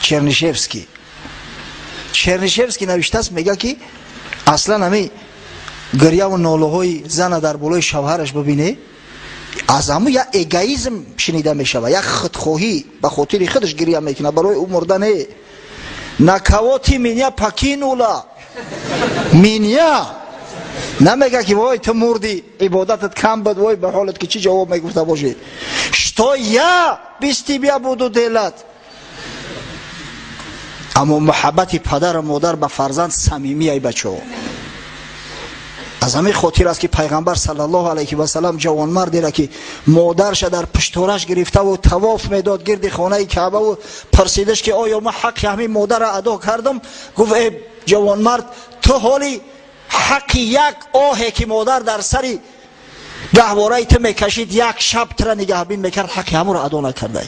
Чернышевский. Чернышевский навиштааст, мега, ки аслан ҳами гирьяву нолаҳои зана дар болои шавҳараш бибине, аз ҳаму як эгоизм шунида мешавад, як худхоҳӣ, ба хотири худаш гирья мекунад, барои ӯ мурда не. «На кого ты меня покинула?» Меня намега, ки вой, ту мурди, ибодатат кам буд, вой ба ҳолат, ки чӣ ҷавоб мегуфта бошӣ. «Что я без тебя буду делать?» Аммо муҳаббати падару модар ба фарзанд самимияй, бачаҳо. Аз ҳамин хотир аст, ки Пайғамбар саллаллоҳу алайҳи васалам ҷавонмардеро, ки модарша дар пуштораш гирифтаву тавоф медод гирди хонаи Каъбаву пурсидаш, ки оё ман ҳаққи ҳамин модарро адо кардам? Гуфт: «Э ҷавонмард, ту ҳоли ҳаққи як оҳе, ки модар дар сари гаҳвораи ту мекашид, як шаб тура нигаҳбин мекард, ҳаққи ҳамонро адо накардай».